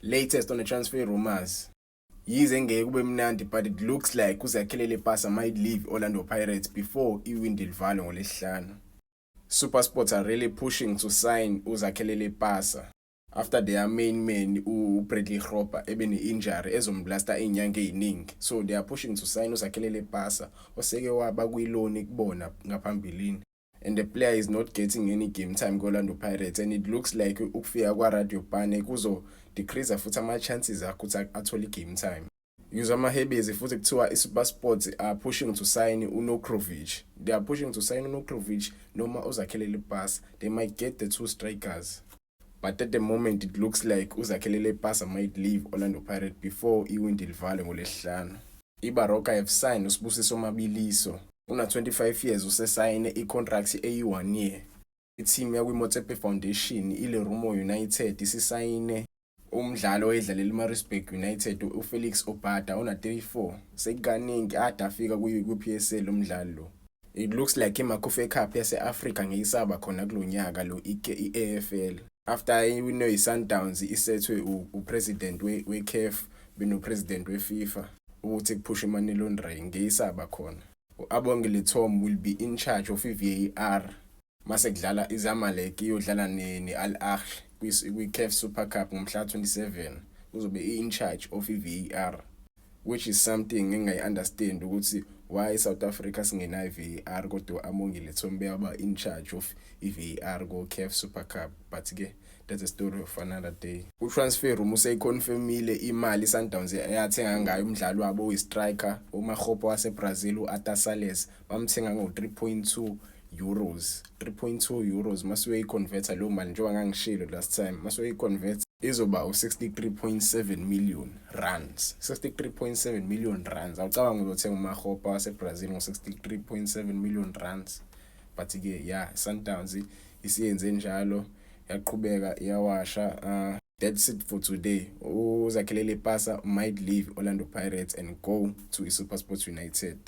Latest on the transfer rumors. Yize ngeke kube mnandi, but it looks like uZakhele Lepasa might leave Orlando Pirates before iwindi livalwe ngoLwesihlanu. SuperSport are really pushing to sign uZakhele Lepasa after their main man uBradley Grobler ebene-injury ezomblasta iy'nyanga ey'ningi, so they are pushing to sign uZakhele Lepasa oseke waba kwi-loan kubona ngaphambilini, and the player is not getting any game time ku-Orlando Pirates, and it looks like ukufika kwa-Radiopane kuzo decrease futhi ama-chances akhe ukuthi athole i-game time. Use amahebezi futhi kuthiwa i-SuperSport are pushing to sign uNurkovic. They are pushing to sign uNurkovic noma uZakhele Lepasa. They might get the two strikers, but at the moment it looks like uZakhele Lepasa might leave Orlando Pirates before iwindi livalwe ngoLwesihlanu. IBaroka have signed uSibusiso Mabiliso, una-25 years, usesayine i-contract eyi-1 year. I-team yakwi-Motsepe Foundation, iLerumo United, isisayine umdlalo oyedlalela iMaritzburg United, uFelix Obada, una-34. Sekukaningi ade afika kwi-PSL umdlali lo. It looks like iMacufe Cup yase-Africa ngeyisaba khona kulonyaka lo, i-AFL, after iwinwe i-Sundowns, isethwe upresident we-CAF beno-president we-FIFA ukuthi kuphushe i-money laundering, ngeyisaba khona. U-Abongile Tom will be in charge of i-VAR mase kudlala iZamalek iyodlala ne-Al Ahly kwi-CAF Super Cup ngomhla 27. Uzobe in charge of i-VAR, which is something engayi-understand ukuthi why South Africa singenayo i-VAR, kodwa Abongile Tom beyaba in charge of i-VAR ko-CAF Super Cup, but ke that's a story of another day. U-transfer room useyiconfirmile imali iSundowns eyathenga ngayo umdlali wabo oyi-striker uMakgopa waseBrazil, u-Arthur Sales. Bamthenga ngo-€3.2, €3.2. Mase uyayiconverta leyo mali, njengoba ngangishilo last time, mase uyayiconvert izoba u-63.7 million rands, 63.7 million rands. Awucabanga uzothenga uMakgopa waseBrazil ngo-63.7 million rands? But ke yeah, Sundowns isiyenze njalo, yaqhubeka iyawasha. That's it for today. UZakhele Lepasa might leave Orlando Pirates and go to iSuperSport United.